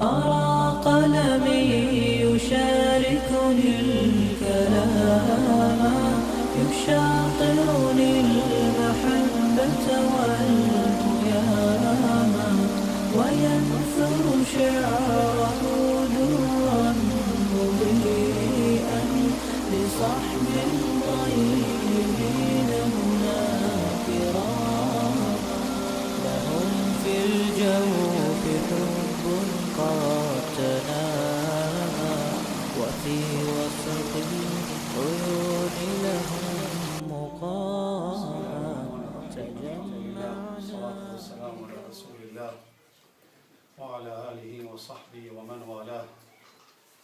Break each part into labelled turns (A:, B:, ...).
A: أرى قلمي يشاركني الكلام يشاطرني المحبة والهيام وينثر شعره درا مضيئا لصحب طيبين هنا كراما لهم في الجوف حب قد تنامى وفي وسط العيون لهم مقاما تجمعنا
B: والصلاة والسلام على رسول الله وعلى آله وصحبه ومن والاه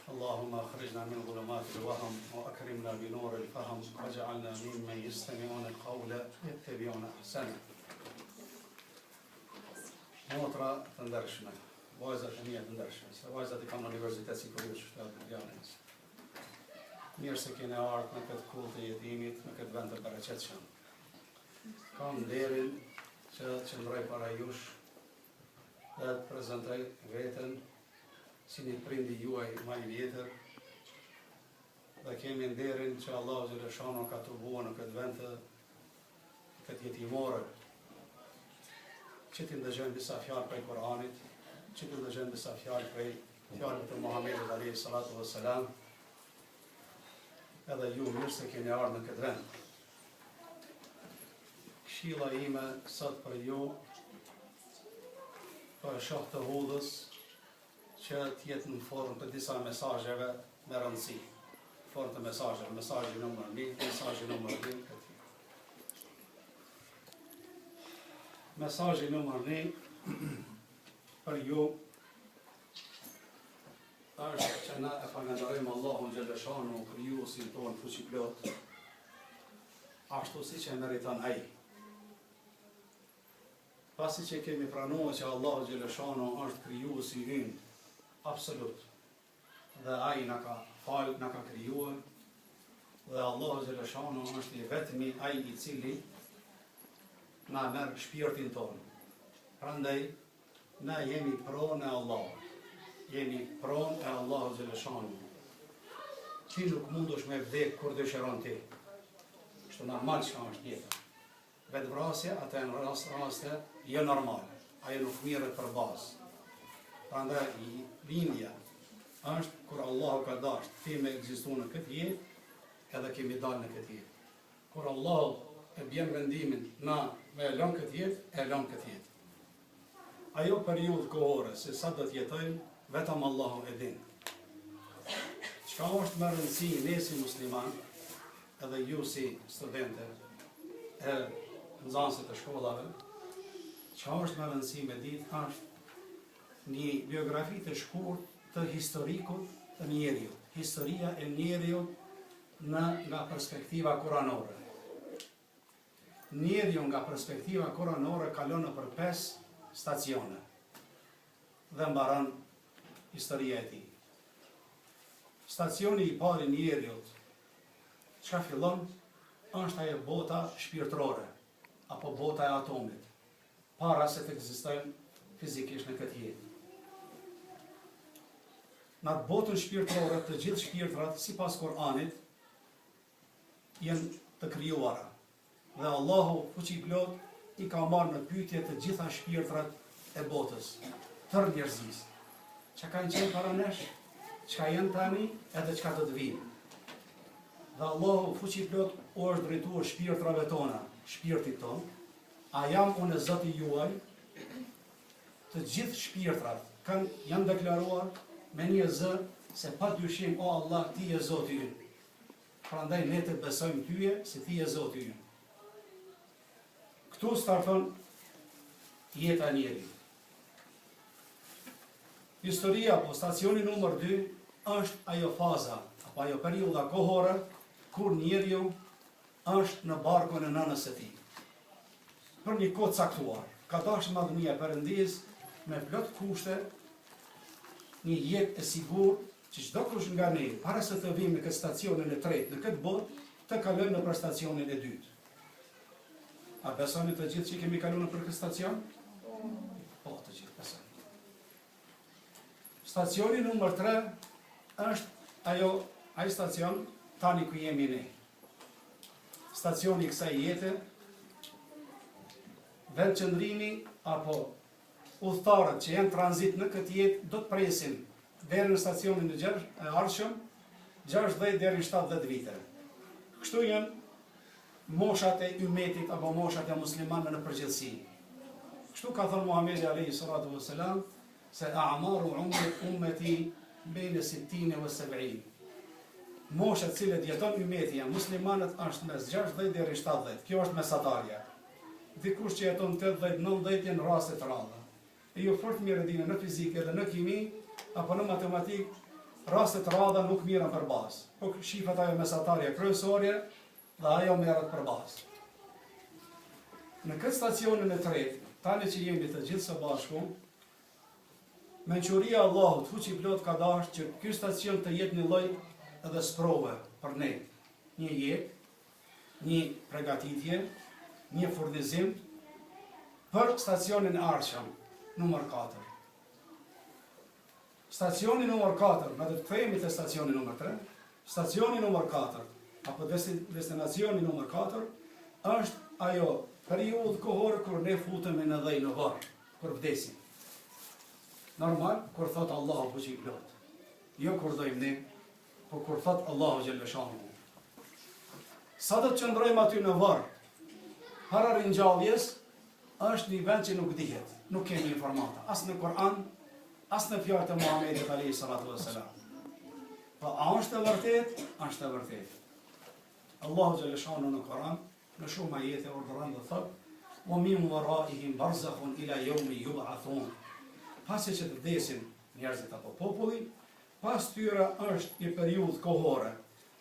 B: اللهم أخرجنا من ظلمات الوهم وأكرمنا بنور الفهم واجعلنا ممن يستمعون القول يتبعون أحسنه Motra të ndershme, vajzat e mia të ndershme, se vajzat i kam në universitet sikur ju që të janë. Mirë se keni ardhur në këtë kullë të jetimit, në këtë vend të bereqetshëm. Kam nderin që të qëndroj para jush dhe të prezantoj veten si një prind i juaj ma i vjetër dhe kemi nderin që Allahu xheleshanuhu na ka tubuar në këtë vend të këtë jetimore që t'i ndëgjojmë disa fjalë prej Kur'anit, që t'i ndëgjojmë disa fjalë prej fjalëve të Muhamedit alayhi salatu vesselam. Edhe ju mirë se keni ardhur në këtë vend. Këshilla ime sot për ju po e shoh të udhës që të jetë në formë të disa mesazheve me rëndësi. Formë të mesazheve, mesazhi numër 1, mesazhi numër 2, e tjerë. Mesazhi numër 1 për ju është që na e falënderojmë Allahun xheleshanuhu krijuesin tonë fuqiplot, ashtu siç e meriton ai. Pasi që kemi pranuar që Allahu xheleshanuhu është krijuesi ynë absolut dhe ai na ka fal, na ka krijuar dhe Allahu xheleshanuhu është i vetmi ai i cili na merr shpirtin tonë. Prandaj na jemi pronë e Allahut. Jemi pronë e Allahut xheleshanuhu. Ti nuk mundesh me vdek kur dëshiron ti. Kështu normal çka është jeta. Vetëvrasja, ato janë rast, raste jo normale. Ajo nuk merret për bazë. Prandaj lindja është kur Allahu ka dashtë ti me ekzistu në këtë jetë, edhe kemi dalë në këtë jetë. Kur Allahu e bjen vendimin na me e lënë këtë jetë, e lënë këtë jetë. Ajo periudhë kohore se sa do të jetojmë, vetëm Allahu e din. Çka është me rëndësi ne si musliman, edhe ju si studente e nxënëse të shkollave, çka është me rëndësi me ditë është një biografi të shkurt të historikut të njeriut, historia e njeriut në nga perspektiva kuranore. Njeriu nga perspektiva kuranore kalon nëpër pesë stacione dhe mbaron historia e tij. Stacioni i parë i njeriut çka fillon është ajo bota shpirtërore apo bota e atomit, para se të ekzistojmë fizikisht në këtë jetë. Në atë botën shpirtërore të gjithë shpirtrat sipas Kur'anit janë të krijuara dhe Allahu fuqiplot i ka marrë në pyetje të gjitha shpirtrat e botës, tërë njerëzisë, çka kanë qenë para nesh, çka janë tani edhe çka do të vijnë. Dhe Allahu fuqiplot u është drejtuar shpirtrave tona, shpirtit tonë, a jam unë Zoti juaj? Të gjithë shpirtrat kanë janë deklaruar me një zë se pa dyshim o Allah ti je Zoti ynë. Prandaj ne të besojmë tyje se ti je Zoti ynë. Këtu starton jeta e njeriut. Historia apo stacioni numër 2 është ajo faza apo ajo periudha kohore kur njeriu është në barkun e nënës së tij. Për një kohë të caktuar, ka dashur madhënia e Perëndisë me plot kushte një jetë e sigurt Që çdokush nga ne, para se të vijmë në këtë stacionin e tretë në këtë botë, të kalojmë nëpër stacionin e dytë. A besoni të gjithë që kemi kaluar nëpër këtë stacion? Po, të gjithë besojmë. Stacioni numër 3 është ajo ai stacion tani ku jemi ne. Stacioni i kësaj jete, vendqëndrimi apo udhëtarët që janë tranzit në këtë jetë do të presin deri në stacionin e gjashtë e ardhshëm 60 deri në 70 vite. Kështu janë moshat e ymetit apo moshat e muslimanëve në përgjithësi. Kështu ka thënë Muhamedi alayhi salatu vesselam se a'maru ummeti bejne sittine ve seb'in. Moshat të cilët jeton ymeti e muslimanët është mes 60 deri 70. Kjo është mesatarja. Dikush që jeton 80, 90 janë raste të rralla. E ju fort mirë e dini në fizikë edhe në kimi apo në matematikë raste të rralla nuk mirren për bazë. Po shifet ajo mesatarja kryesore dhe ajo merret për bazë. Në këtë stacionin e tretë, tani që jemi të gjithë së bashku, mençuria e Allahut fuqiplot ka dashur që ky stacion të jetë një lloj edhe sprove për ne, një jetë një pregatitje, një furnizim për stacionin e ardhshëm, numër 4. Stacioni numër 4, ne do të kthehemi te stacioni numër 3, stacioni numër 4, apo destinacioni numër 4, është ajo periudhë kohore kur ne futemi në dhej në varr, kur vdesim. Normal, kur thot Allahu fuqiplot. Jo kur dojmë ne, Po kur thot Allahu xhelleshanuhu. Sa do të qëndrojmë aty në varr? Para ringjalljes është një vend që nuk dihet, nuk kemi informata, as në Kur'an, as në fjalët e Muhamedit alayhi salatu vesselam. Po a është e vërtet? Është e vërtet. Allahu xhelleshanuhu në Kur'an në shumë ajete urdhëron dhe thot: "Wa min waraihim barzakhun ila yawmi yub'athun." Pasi që të vdesin njerëzit apo populli, Pas tyre është një periudhë kohore,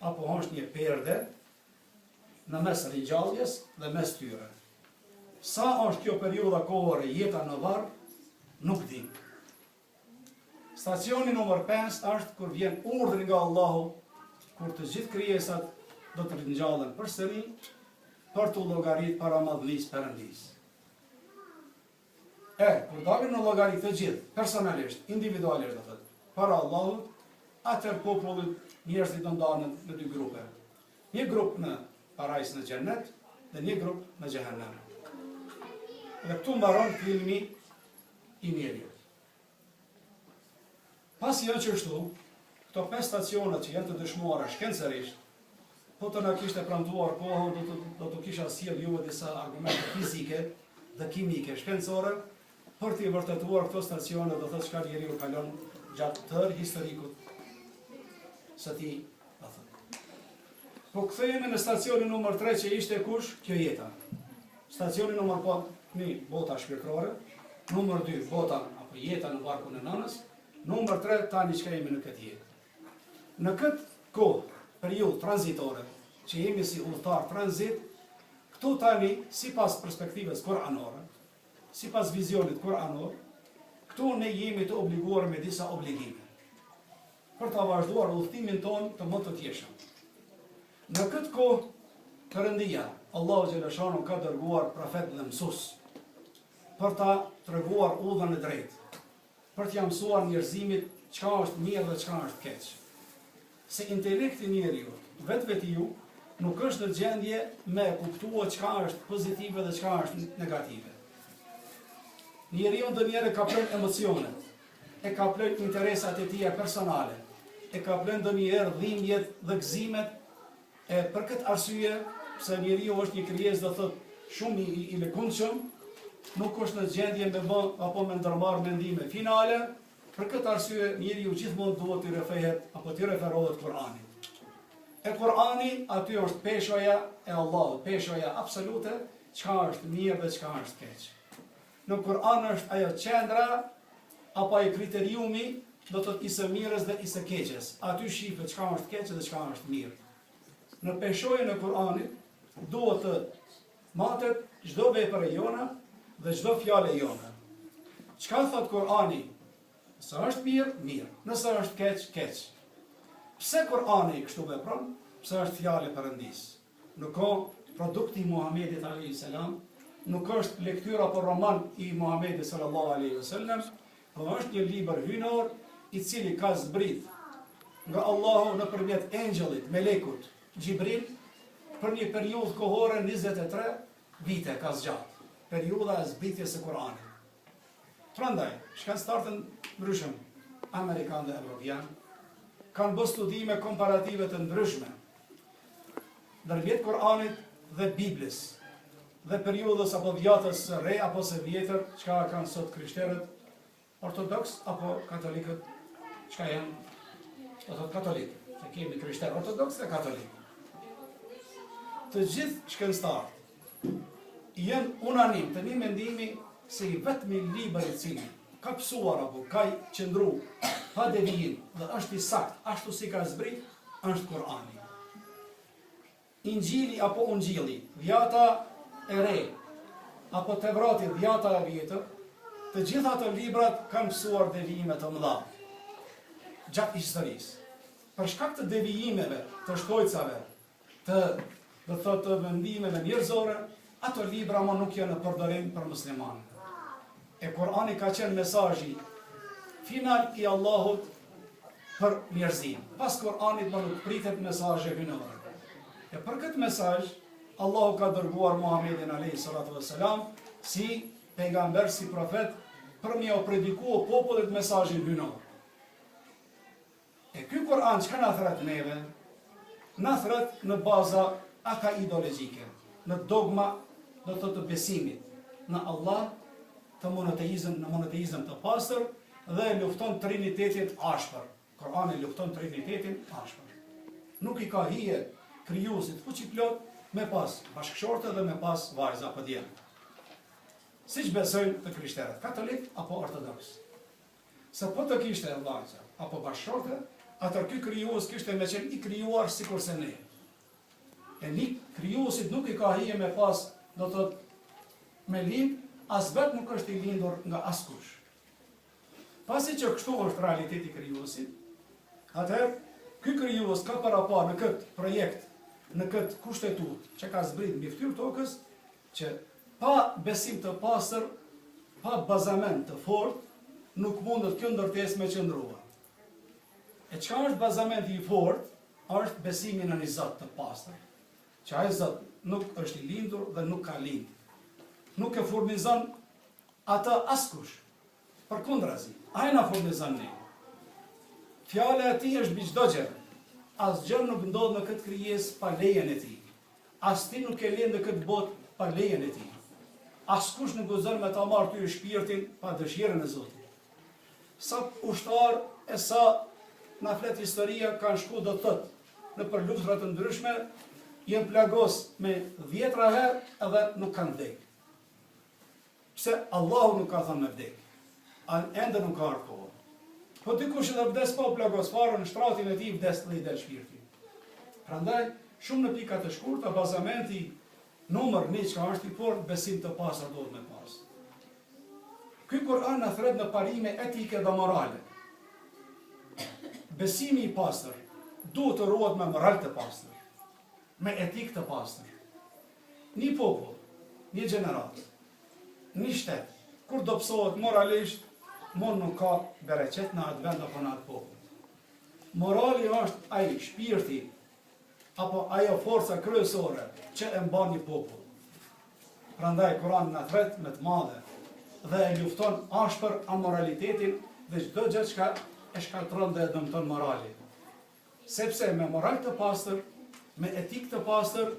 B: apo është një perde në mes ringjalljes dhe mes tyre. Sa është kjo periudha kohore jeta në varr, nuk di. Stacioni numër 5 është kur vjen urdhri nga Allahu, kur të gjithë krijesat do të ringjallen përsëri për t'u llogarit para madhnisë Perëndisë. E, kur dalin në llogari të gjithë, personalisht, individualisht do thotë, para Allahut, atëherë populli, njerëzit do ndahen në dy grupe. Një grup në parajsë në xhennet dhe një grup në xhehenem. Dhe këtu mbaron filmi i njeriut. Pasi janë qështu, këto pesë stacione që janë të dëshmuara shkencërisht, po të na kishte premtuar koha, do të, do të kisha sjell juve disa argumente fizike dhe kimike shkencore për t'i vërtetuar këto stacione, do thotë çka njeriu kalon gjatë tërë historikut së tij, do thotë. Po kthehemi në stacionin numër 3 që ishte kush? Kjo jeta. Stacioni numër po, një, bota shpirtërore, numër 2, bota apo jeta në barkun e nënës, numër 3, tani çka jemi në këtë jetë. Në këtë kohë, periudhë tranzitore, që jemi si udhëtar tranzit, këtu tani, sipas perspektivës kuranore, sipas vizionit kuranor, këtu ne jemi të obliguar me disa obligime për ta vazhduar udhëtimin tonë të mëtutjeshëm. Në këtë kohë, Perëndia, Allahu xheleshanuhu ka dërguar profetë dhe mësues për ta treguar udhën e drejtë, për t'ia mësuar njerëzimit çka është mirë dhe çka është keq. Se intelekti i njeriut, vetvetiu, nuk është në gjendje me e kuptua çka është pozitive dhe çka është negative. Njeriu ndonjëherë e kaplojnë emocionet, e kaplojnë interesat e tija personale, e kaplojnë ndonjëherë dhimbjet dhe gëzimet, e për këtë arsye, pse njeriu është një krijesë do thotë shumë i, i lëkundshëm, nuk është në gjendje me bë apo me ndërmarr mendime finale, për këtë arsye njeriu gjithmonë duhet t'i referohet apo t'i referohet Kur'anit. E Kur'ani aty është peshoja e Allahut, peshoja absolute, çka është mirë dhe çka është keq. Në Kur'an është ajo qendra apo ai kriteriumi do të thotë i së mirës dhe i së keqes. Aty shifet çka është keq dhe çka është mirë. Në peshojën e Kur'anit duhet të matet çdo vepër e jona dhe çdo fjalë e jona. Çka thot Kur'ani? Nëse është mirë, mirë. Nëse është keq, keq. Pse Kur'ani kështu vepron? Pse është fjalë e Perëndisë? Nuk o produkti i Muhamedit alayhi salam, nuk është lektyrë apo roman i Muhamedit sallallahu alaihi wasallam, po është një libër hyjnor I cili ka zbrit nga Allahu nëpërmjet engjëllit, melekut, Xhibril, për një periudhë kohore 23 vite ka zgjat, periudha e zbritjes së Kur'anit. Prandaj, shkencëtarët e ndryshëm, amerikanë dhe evropianë, kanë bërë studime komparative të ndryshme ndërmjet Kur'anit dhe Biblës dhe periudhës apo dhjatës së re apo së vjetër, çka kanë sot krishterët ortodoks apo katolikët, çka janë, do të thotë katolikë, se kemi krishterë ortodoks dhe katolikë. Të gjithë shkencëtarët janë unanim të një mendimi se i vetmi libër i cili ka pësuar apo ka qëndru pa devijim dhe është i sakt ashtu si ka zbrit, është Kur'ani. Inxhili apo Ungjilli, Dhjata e Re, apo Tevrati, Dhjata e Vjetër, të gjitha ato librat kanë pësuar devijime të mëdha gjatë historisë. Për shkak të devijimeve, të shtojcave, të, do të thotë, të mendimeve njerëzore, ato libra më nuk janë në përdorim për muslimanët. E Kur'ani ka qenë mesazhi final i Allahut për njerëzinë. Pas Kur'anit më nuk pritet mesazhe hyjnore. E për këtë mesazh Allahu ka dërguar Muhammedin alayhi salatu vesselam si pejgamber, si profet për me ia prediku popullit mesazhin hyjnor. E ky Kur'an çka na thret neve? Na thret në baza akaidologjike, në dogma do të thotë të besimit në Allah, të monoteizëm, në monoteizëm të pastër dhe e lufton trinitetin ashpër. Kur'ani lufton trinitetin ashpër. Nuk i ka hije krijuesit fuqiplot me pas bashkëshorte dhe me pas vajza apo djem. Siç besojnë të krishterët, katolik apo ortodoks. Se po të kishte vajza apo bashkëshorte, atëherë ky krijues kishte me qenë i krijuar sikurse ne. E një krijuesit nuk i ka hije me pas, do të thotë, me lind, as vetë nuk është i lindur nga askush. Pasi që kështu është realiteti i krijuesit, atëherë ky krijues ka parapa në këtë projekt, në këtë kushtetutë që ka zbrit mbi fytyrë tokës, që pa besim të pastër, pa bazament të fortë, nuk mundet kjo ndërtesë me qëndrua. E çka është bazamenti i fortë, është besimi në një Zot të pastër, që ai Zot nuk është i lindur dhe nuk ka lind. Nuk e furnizon atë askush. Përkundrazi, ai na furnizon ne. Fjala e tij është mbi çdo gjë. Asgjë nuk ndodh në këtë krijesë pa lejen e tij. As ti nuk ke lind në këtë botë pa lejen e tij. Askush nuk guxon me ta marrë ty shpirtin pa dëshirën e Zotit. Sa ushtarë e sa na flet historia kanë shku do të thotë nëpër luftra të ndryshme, janë plagos me dhjetra herë edhe nuk kanë vdek. Pse Allahu nuk ka thënë me vdek. A ende nuk ka ardhur koha. Po dikush edhe vdes pa u plagos fare në shtratin e tij vdes dhe i del shpirti. Prandaj shumë në pika të shkurta bazamenti numër një çka është i fortë besim të pastër duhet me pas. Ky Kur'an na thret në parime etike dhe morale. Besimi i pastër duhet të ruhet me moral të pastër, me etikë të pastër. Një popull, një gjeneratë, një shtet, kur dobësohet moralisht, mo nuk ka bereqet në atë vend apo në atë popull. Morali është ai shpirti apo ajo forca kryesore që e mban një popull. Prandaj Kurani na thret me të madhe dhe e lufton ashpër amoralitetin dhe çdo gjë çka e shkatërron dhe e dëmton moralin. Sepse me moral të pastër, me etikë të pastër,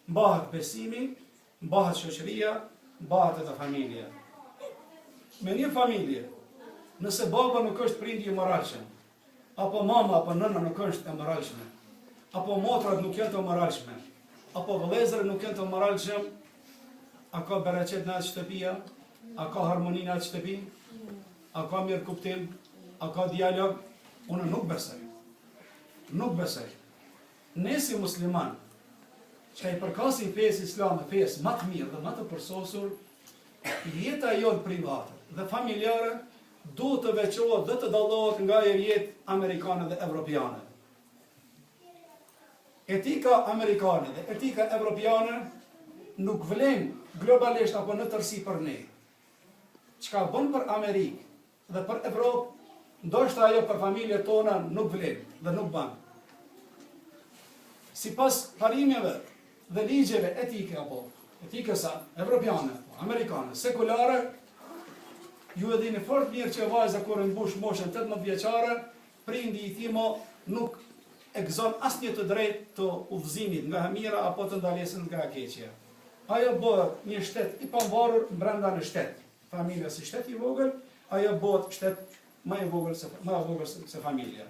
B: mbahet besimi, mbahet shoqëria, mbahet edhe familja. Me një familje, nëse baba nuk është prindi i moralshëm, apo mama apo nëna nuk është e moralshme, apo motrat nuk janë të moralshme, apo vëllezërit nuk janë të moralshëm, a ka bereqet në atë shtëpia? A ka harmoni në atë shtëpi? A ka mirëkuptim? A ka dialog? Unë nuk besoj. Nuk besoj. Ne si musliman, që i përkasim fesë islame, fesë ma të mirë dhe ma të përsosur, jeta jonë private dhe familjare duhet të veçohet dhe të dallohet nga ajo jetë amerikane dhe evropiane. Etika amerikane dhe etika evropiane nuk vlen globalisht apo në tërësi për ne. Çka bën për Amerikë dhe për Evropë, Ndoshta ajo për familjet tona nuk vlen dhe nuk ban. Sipas parimeve dhe ligjeve etike apo etikës evropiane, amerikane, sekulare, ju e dini fort mirë që vajza kur e mbush moshën 18 vjeçare, prindi i tij mo nuk e gëzon asnjë të drejtë të udhëzimit nga e mira apo të ndalesës nga e keqja. Ajo bëhet një shtet i pavarur brenda në shtet. Familja si shtet i vogël, ajo bëhet shtet më i vogël se më e vogël se, se familja.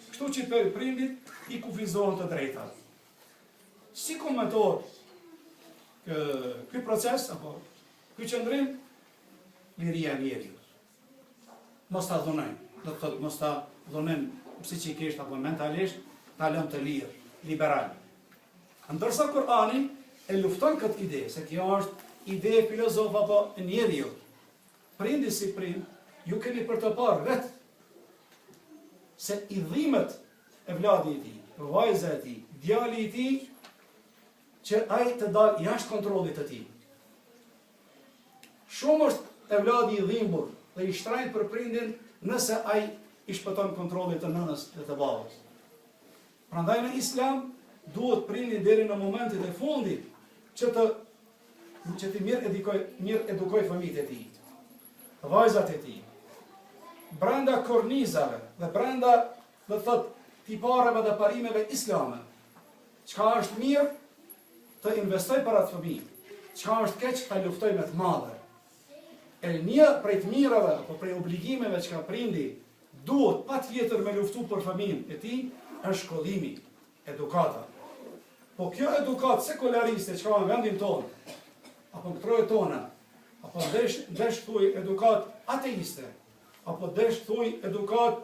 B: Kështu që për prindit i kufizohen të drejtat. Si komentohet kë, ky proces apo ky qëndrim liria e njeriut. Mos ta dhunojmë, do të thotë mos ta dhunojmë psiqikisht apo mentalisht, ta lëmë të lirë, liberal. Ndërsa Kurani e lufton këtë ide, se kjo është ide e filozof apo e njeriut. Prindi si prind, ju keni për të parë vetë se i dhimet evladi i tij, vajza e tij, djali i tij, që ai të dalë jashtë kontrollit të tij. Shumë është evladi i dhimbur dhe i shtrajt për prindin nëse ai i shpëton kontrollit të nënës dhe të babës. Prandaj në Islam duhet prindi deri në momentet e fundit që të që të mirë edukoj, mirë edukoj fëmijët e tij, vajzat e tij. Brenda kornizave dhe brenda, do të thotë, tipareve dhe parimeve islame, çka është mirë të investoj për atë fëmijë, çka është keq ta luftoj me të madhe. E një prej të mirave apo prej obligimeve çka prindi duhet patjetër me luftu për fëmijën e tij është shkollimi, edukata. Po kjo edukatë sekulariste çka në vendin tonë, apo në trojet tona, apo desh, desh thuj edukatë ateiste, apo desh thuj edukatë,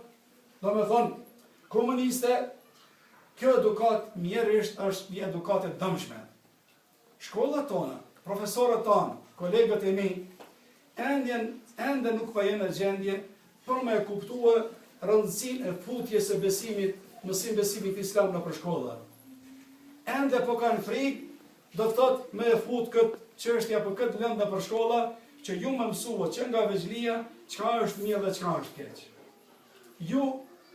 B: domethonë, komuniste, kjo edukatë mjerisht është një edukatë e dëmshme. Shkollat tona, profesorët tanë, kolegët e mi, ende, ende nuk po jenë në gjendje për me e kuptue rëndësinë e futjes së besimit, mësim besimit islam nëpër shkolla. Ende po kanë frikë, do të thotë me e fut këtë çështje apo këtë lëndë nëpër shkolla, që ju me mësua që nga vegjëlia, çka është mirë dhe çka është keq. Ju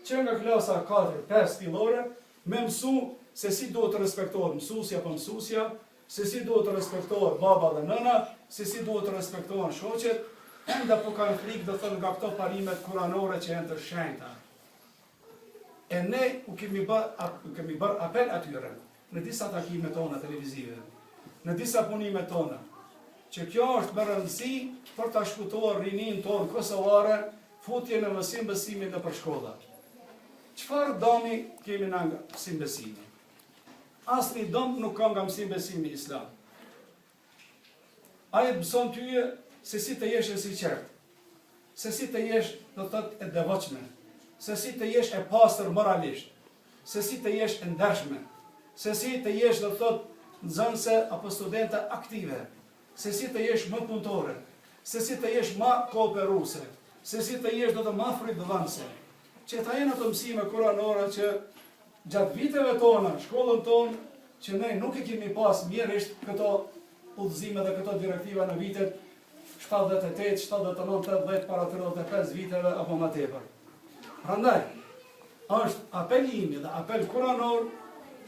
B: që nga klasa 4, 5 fillore, Me mësu se si duhet të respektohet mësuesi apo mësusja, se si duhet të respektohet baba dhe nëna, se si duhet të respektohen shoqet, ende po kanë frikë do thonë nga këto parimet kuranore që janë të shenjta. E ne u kemi bërë u kemi bërë apel atyre në disa takime tona televizive, në disa punime tona, që kjo është me rëndësi për ta shpëtuar rininë tonë kosovare futjen e mësim besimit nëpër shkolla. Çfarë dami kemi na nga mësim besimi? Asnjë dëm nuk ka nga mësim besimi islam. Ai të mëson tyje se si të jesh e sinqertë, se si të jesh, do të thotë, e devotshme, se si të jesh e pastër moralisht, se si të jesh e ndershme, se si të jesh, do të thotë, nxënëse apo studente aktive, se si të jesh më punëtore, se si të jesh më kooperuese, se si të jesh do të më frytdhënëse. Qëta janë ato mësime kuranore që gjatë viteve tona, shkollën tonë, që ne nuk e kemi pas mjerisht këto udhëzime dhe këto direktiva në vitet 78, 79, 80, para 35 viteve apo më tepër. Prandaj, është apeli im dhe apel kuranor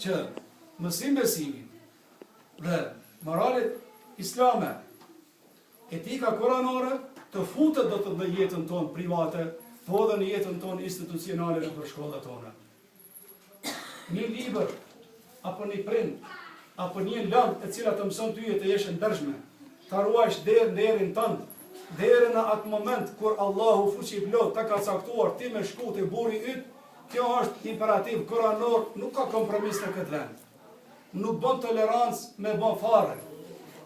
B: që mësim besimi dhe moralet islame Etika kuranore të futet do të në jetën tonë private, po edhe në jetën tonë institucionale nëpër shkollat tona. Një libër, apo një prind, apo një lëndë e cila të mëson ty të jesh e ndershme, ta ruajsh der nderin tënd, deri në atë moment kur Allahu fuqiplotë ta ka caktuar ti me shku te burri yt, kjo është imperativ kuranor, nuk ka kompromis në këtë vend. Nuk bën tolerancë me bë fare.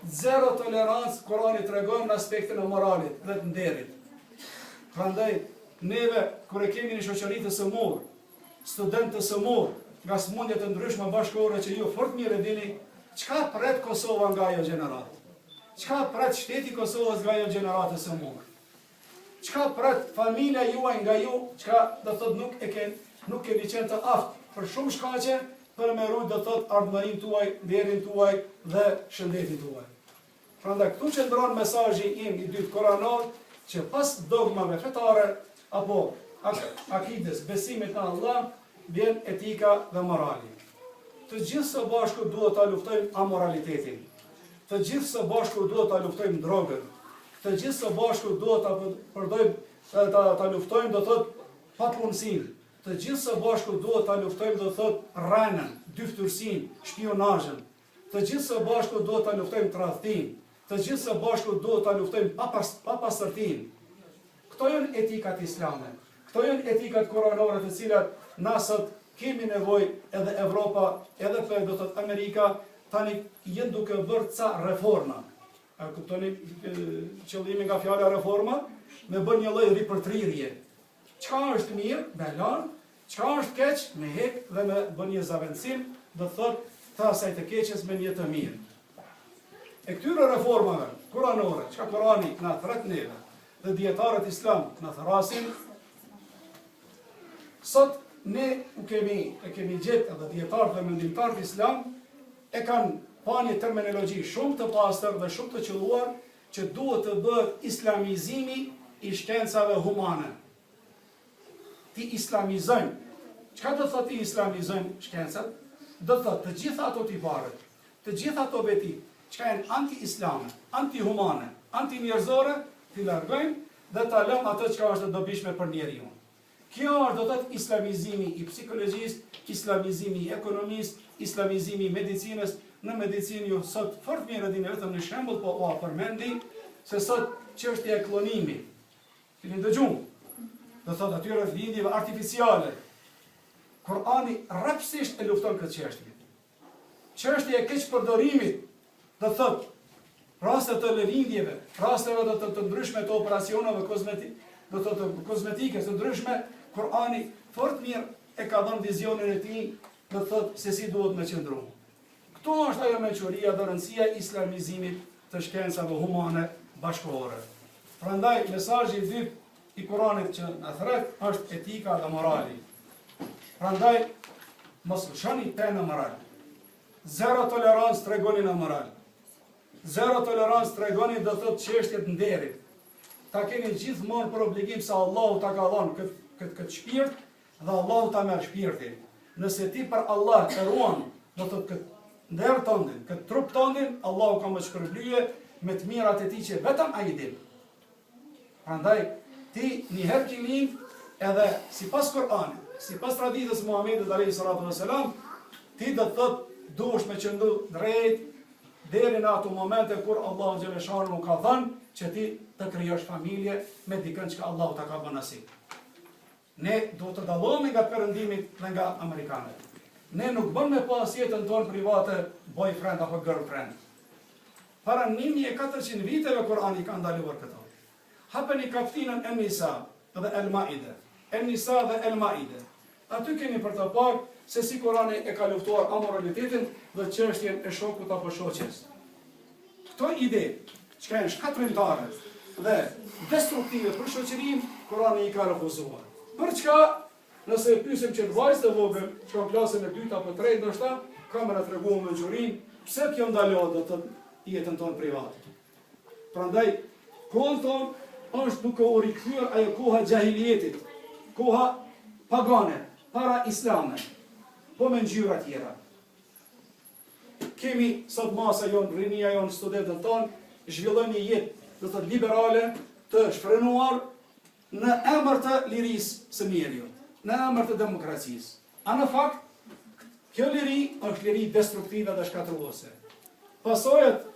B: Zero tolerancë Kurani tregon në aspektin e moralit dhe të nderit. Prandaj neve kur e kemi një shoqëri të sëmurë, studentë të sëmurë, nga sëmundje të ndryshme bashkëkohore që ju fort mirë e dini, çka pret Kosova nga ajo gjeneratë? Çka pret shteti i Kosovës nga ajo gjeneratë e sëmurë? Çka pret familja juaj nga ju, çka do thotë nuk e ken, nuk keni qenë të aftë për shumë shkaqe për me rujt do thotë ardhmërinë tuaj, nderin tuaj dhe shëndetin tuaj. Prandaj këtu qëndron mesazhi im i dytë kuranor që pas dogmave fetare apo akides, besimit në Allah, vjen etika dhe morali. Të gjithë së bashku duhet ta luftojmë amoralitetin. Të gjithë së bashku duhet ta luftojmë drogën. Të gjithë së bashku duhet ta përdojmë ta ta, ta luftojmë do thotë papunësinë. Të gjithë së bashku duhet ta luftojmë do thotë rrenën, dyftyrësinë, shpionazhën. Të gjithë së bashku duhet ta luftojmë tradhtinë. Të gjithë së bashku duhet ta luftojmë papastërtinë. Këto janë etikat islame. Këto janë etikat kuranore të cilat na sot kemi nevojë edhe Evropa, edhe për do thotë Amerika, tani janë duke bërë ca reforma. A kuptoni qëllimin nga fjala reforma? Me bërë një lloj ripërtrirje. Çka është mirë, me lanë, çka është keq, me hek dhe me bërë një zavendësim, do të thotë të asaj të keqes me një të mirë. E këtyre reformave kuranore, çka Kurani na thret neve dhe dijetarët islam na thrasin, sot ne u kemi, e kemi gjetë edhe dijetarët dhe mendimtarët islam, e kanë pa një terminologji shumë të pastër dhe shumë të qëlluar që duhet të bëhet islamizimi i shkencave humane. T'i islamizojmë. Çka do të thotë t'i islamizojmë shkencat? Do të thotë të gjitha ato tiparet, të gjitha ato veti, çka janë anti-islame, anti-humane, anti-njerëzore, t'i largojmë dhe ta lëmë atë çka është e dobishme për njeriun. Kjo është do të thotë islamizimi i psikologjisë, islamizimi i ekonomisë, islamizimi i medicinës. Në medicinë ju sot fort mirë e dini vetëm një shembull po ua përmendi se sot çështja e klonimit. Keni dëgju? Do të thotë atyre lindjeve artificiale. Kurani rreptësisht e lufton këtë çështje. Çështja e keqpërdorimit, do të thotë, raste të lindjeve, rasteve do të të ndryshme të operacioneve kozmeti, do të thotë kozmetike të ndryshme, Kurani fort mirë e ka dhënë vizionin e tij, do të thotë se si duhet me qëndru. Këtu është ajo mençuria dhe rëndësia e islamizimit të shkencave humane bashkëkohore. Prandaj mesazhi i dytë i Kuranit që na thret është etika dhe morali. Prandaj mos lëshoni pe në moral. Zero tolerancë tregoni në moral. Zero tolerancë tregoni do thotë çështjet nderit. Ta keni gjithmonë për obligim se Allahu ta ka dhënë këtë këtë këtë shpirt dhe Allahu ta merr shpirtin. Nëse ti për Allah e ruan, do thotë këtë nder tëndin, këtë trup tëndin, Allahu ka me shpërblye me të mirat e tij që vetëm ai i din. Prandaj ti një herë ki lind edhe sipas Kur'anit, sipas traditës Muhamedit alayhi salatu wasalam, ti do të thotë duhesh me qëndru drejt deri në ato momente kur Allahu xheleshanuhu ka thënë që ti të krijosh familje me dikën që Allahu ta ka bën nasip. Ne duhet të dallohemi nga perëndimit dhe nga amerikanët. Ne nuk bën me pas jetën tonë private boyfriend apo girlfriend. Para 1400 viteve Kurani ka ndaluar këto. Hapeni kaptinën En Nisa dhe El Maide. En Nisa dhe El Maide. Aty keni për të parë se si Kurani e ka luftuar amoralitetin dhe çështjen e shokut apo shoqes. Këto ide, çka janë shkatërrimtare dhe destruktive për shoqërinë, Kurani i ka refuzuar. Për çka, nëse e pyesim qët vajzë të vogël, që në klasën e dytë apo tretë ndoshta, ka me na tregu mençurinë, pse kjo ndalohet do të jetën tonë private. Prandaj, kohën tonë është duke u rikthyer ajo koha e xhahilijetit, koha pagane, para islame, po me ngjyra tjera. Kemi sot masa jonë, rinia jonë, studentët tonë, zhvillojnë një jetë, do të thotë liberale, të shfrenuar në emër të lirisë së njeriut, në emër të demokracisë. A në fakt, kjo liri është liri destruktive dhe shkatërruese. Pasojat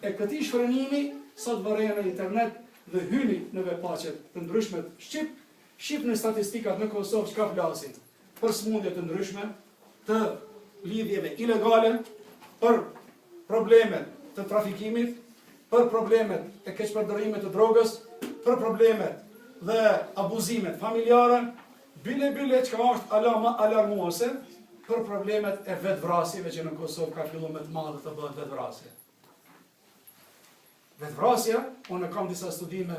B: e këtij shfrenimi sot vërehen në internet dhe hyni në webfaqet të ndryshme shqip, shihni statistikat në Kosovë çka flasin për sëmundje të ndryshme, të lidhjeve ilegale, për problemet të trafikimit, për problemet e keqpërdorimit të drogës, për problemet dhe abuzimet familjare, bile bile çka është ala ma alarmuese për problemet e vetëvrasjeve që në Kosovë ka fillu me të madhe të bëhet vetëvrasje. Vetëvrasja, unë kam disa studime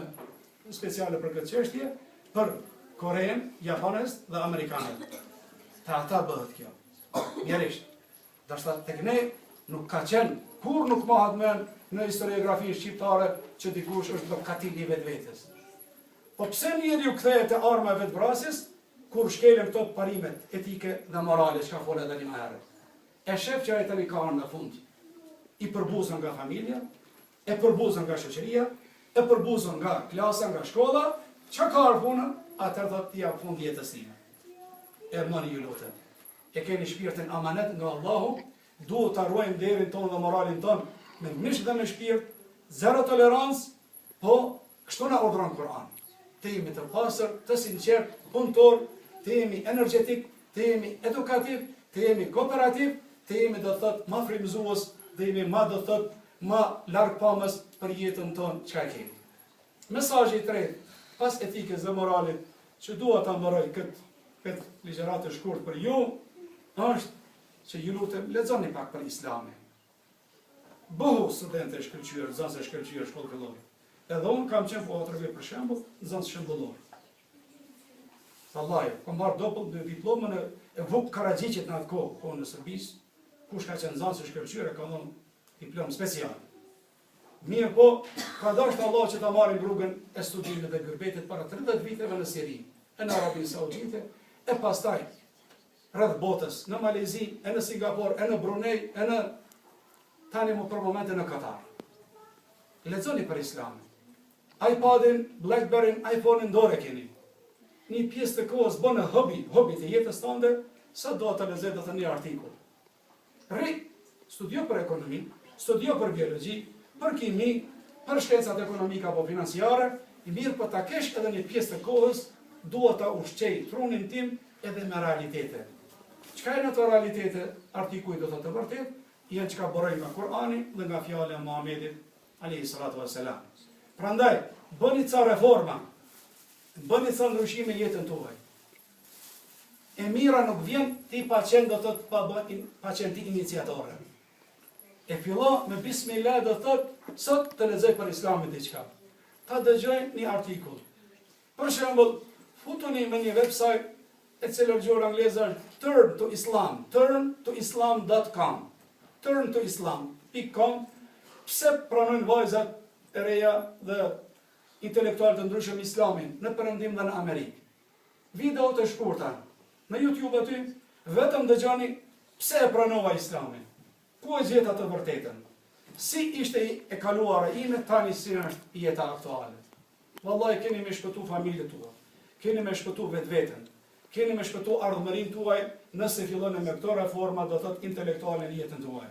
B: speciale për këtë çështje, për Korenë, Japonez dhe Amerikanët. Te ata bëhet kjo. Mjerisht. Ndërsa tek ne nuk ka qenë, kur nuk mahet men në historiografinë shqiptare që dikush është bërë katil i vetvetes. Po pse njeriu kthehet te arma e vetëvrasjes kur shkelen këto parimet etike dhe morale çka fola edhe një më herët? E shef që ai tani ka ardhur në fund. I përbuzur nga familja, e përbuzur nga shoqëria, e përbuzur nga klasa, nga shkolla, çka ka ardhur puna, atëherë thotë t'i jap fund jetës sime. E moni ju lutem. E keni shpirtin amanet nga Allahu, duhet ta ruajmë nderin tonë dhe moralin tonë me mish dhe me shpirt, zero tolerancë, Po, kështu na urdhëron Kur'ani. Të jemi të pastër, të sinqertë, punëtor, të jemi energjetik, të jemi edukativ, të jemi kooperativ, të jemi do të thotë ma frymëzues, të jemi ma do të thotë ma largpamës për jetën tonë çka e kemi. Mesazhi i tretë, pas etikës dhe moralit, që dua ta mbaroj këtë këtë ligjëratë të shkurt për ju, është që ju lutem lexoni pak për Islamin. Bëhu studente e shkëlqyer, nxënës e shkëlqyer shkollë fillore. Edhe unë kam qenë po tregoj për shembull, nxënës shembullor. Vallahi, kam marrë dopull në diplomën e, e Vuk Karadzhiqit në atë kohë, kohën e Serbisë, kush ka qenë nxënës i shkëlqyer e ka dhënë diplomë speciale. Mirëpo, ka dashtë Allah që ta marrim rrugën e studimit dhe gurbetit para 30 viteve në Siri, e në Arabi Saudite, e pastaj rreth botës, në Malezi, e në Singapor, e në Brunei, e në tani më për momente në Katar. Lexoni për Islamin. iPadin, Blackberryn, iPhone-in n'dorë e keni. Një pjesë të kohës bëne hobi, hobi të jetës tënde, sa do të lexoj do të një artikull. Rri, studio për ekonomi, studio për biologji, për kimi, për shkencat ekonomike apo financiare, i mirë po ta kesh edhe një pjesë të kohës, dua ta ushqej trunin tim edhe me realitete. Çka janë ato realitete, artikuj do të thotë të vërtet, janë çka burojnë nga Kur'ani dhe nga fjala e Muhamedit alayhi salatu wassalam. Prandaj, bëni ca reforma, bëni ca ndryshime në jetën tuaj. E mira nuk vjen ti pa qenë do të thotë pa bë pa qenë ti iniciatore. E fillo me bismillah do të thotë sot të lexoj për Islamin diçka. Ta dëgjoj një artikull. Për shembull, futuni në një website e cila në gjuhën angleze është Turn to Islam, turntoislam.com. turntoislam.com Pse pranojnë vajzat e reja dhe intelektualë të ndryshëm Islamin në Perëndim dhe në Amerikë? Video të shkurta në YouTube aty, vetëm dëgjoni pse e pranova Islamin. Ku e gjeta të vërtetën? Si ishte e kaluara ime, tani si është jeta aktuale. Wallahi keni me shpëtu familjet tuaja. Keni me shpëtu vetveten. Keni me shpëtu ardhmërinë tuaj nëse filloni me këto reforma do thot intelektuale në jetën tuaj.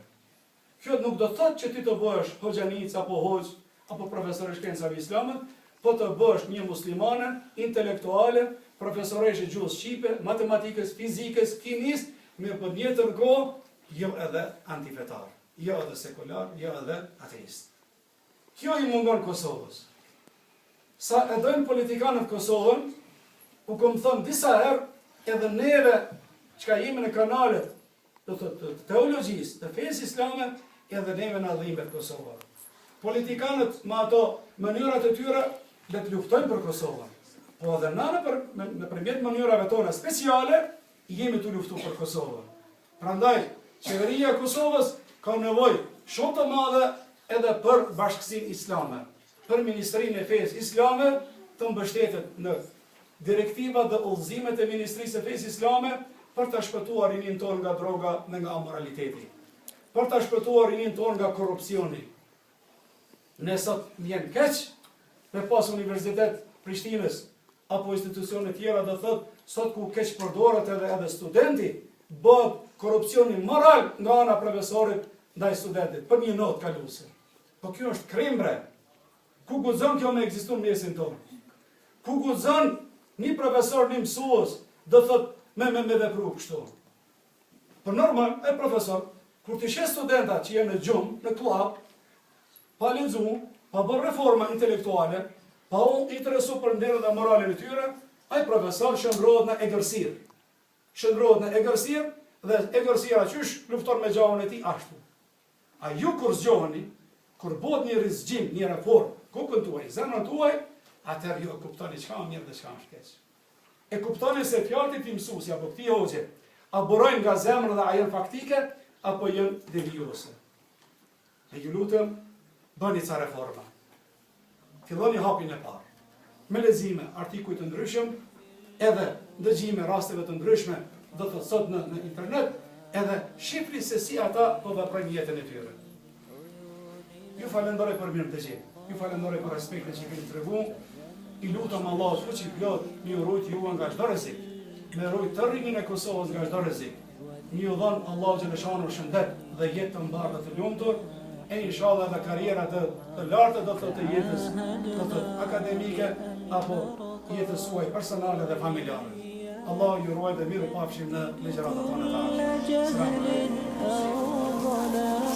B: Kjo nuk do të thotë që ti të bëhesh hoxhanicë apo hoxhë apo profesor i shkencave islame, po të bëhesh një muslimane intelektuale, profesoreshë e gjuhës shqipe, matematikës, fizikës, kimisë, mirëpo në njëjtën kohë jo edhe antifetar, jo edhe sekular, jo edhe ateist. Kjo i mungon Kosovës. Sa e dojnë politikanët Kosovën, u kom thënë disa herë edhe neve çka jemi në kanalet do të të teologjisë, të fesë islame, edhe neve na dhimbet Kosova. Politikanët me ato mënyrat e tyre le të luftojnë për Kosovën. Po edhe na nëpër, nëpërmjet mënyrave tona speciale jemi tu luftu për Kosovën. Prandaj, qeveria e Kosovës ka nevojë shumë të madhe edhe për bashkësinë islame, për Ministrinë e Fesë Islame të mbështetet në direktivat dhe udhëzimet e Ministrisë së Fesë Islame për ta shpëtuar rininë tonë nga droga dhe nga amoraliteti, për ta shpëtuar rininë tonë nga korrupsioni. Ne sot më vjen keq me pas Universitet Prishtinës apo institucione tjera do thot sot ku keqpërdoret edhe edhe studenti, bëhet korrupsioni moral nga ana profesorit ndaj studentit për një notë kaluese. Po kjo është krim bre. Ku guxon kjo me ekzistu në mesin tonë? Ku guxon një profesor, një mësues, do thot me me me vepru kështu? Po normal, e profesor, kur t'i sheh studentat që janë në gjumë, në klub, pa lexu, pa bërë reforma intelektuale, pa u interesu për nderin dhe moralin e tyre, ai profesor shndërrohet në egërsirë. Shndërrohet në egërsirë dhe egërsira qysh lufton me gjahun e tij ashtu. A ju kur zgjoheni, kur bëhet një rizgjim, një reformë, kokën tuaj, zemrën tuaj, atëherë ju e kuptoni çka është mirë dhe çka është keq. E kuptoni se fjalët e këtij mësuesi apo këtij hoxhe a burojnë nga zemra dhe a janë faktike apo janë devijuese. E ju lutem, bëni ca reforma. Filloni hapin e parë. Me lexime artikuj të ndryshëm, edhe ndëgjime rasteve të ndryshme, do të thotë sot në në internet, edhe shifni se si ata po veprojnë jetën e tyre. Ju falenderoj për mirëdëgjim. Ju falenderoj për respektin që keni tregu. I lutem Allahut fuqiplot me ju rujt juve nga çdo rrezik. Me rujt tërë rininë e Kosovës nga çdo rrezik. Me ju dhon Allahu xheleshanuhu shëndet dhe jetë të mbarë dhe të lumtur. E inshallah edhe karriera të, të larta do të thotë të jetës, do të thotë akademike apo jetës suaj personale dhe familjare. Allahu ju ruajt dhe mirupafshim në ligjëratat tona të ardhshme. Selam alejkum.